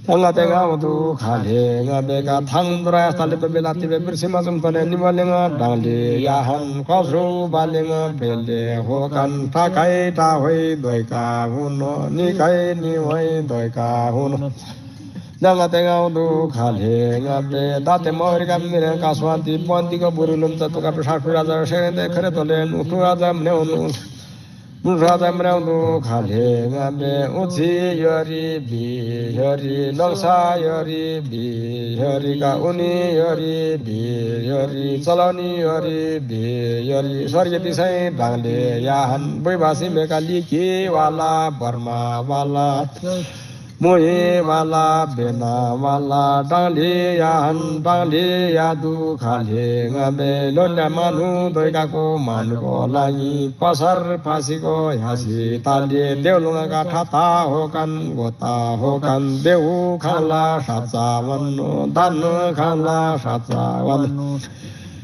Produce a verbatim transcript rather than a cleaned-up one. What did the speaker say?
Tanga tenga udu khale nga beka thang dura stali to bela tibe birsi masum tone ni malenga dangli yahan kosru balenga bele hokan takai ta hoi doika huno nikai ni hoi doika huno. Tanga tenga udu khale nga be date mori kam mire kaswanti ponti ko burulum tatu ka pisa kura da sene de kare tole nu kura da mne unu. Nusada mrang du khale nga me uchi yori bi yori nongsa yori bi yori ka uni yori bi yori saloni yori bi yori sorge tisai dangle yahan bui basi me ka liki wala barma wala Muhi wala bena wala dangli yahan dangli yadu khale nga me lonya manu doi kako manu ko langi pasar pasi ko yasi tali deulunga ka thata hokan gota hokan deu khala satsa wanu dan khala satsa wanu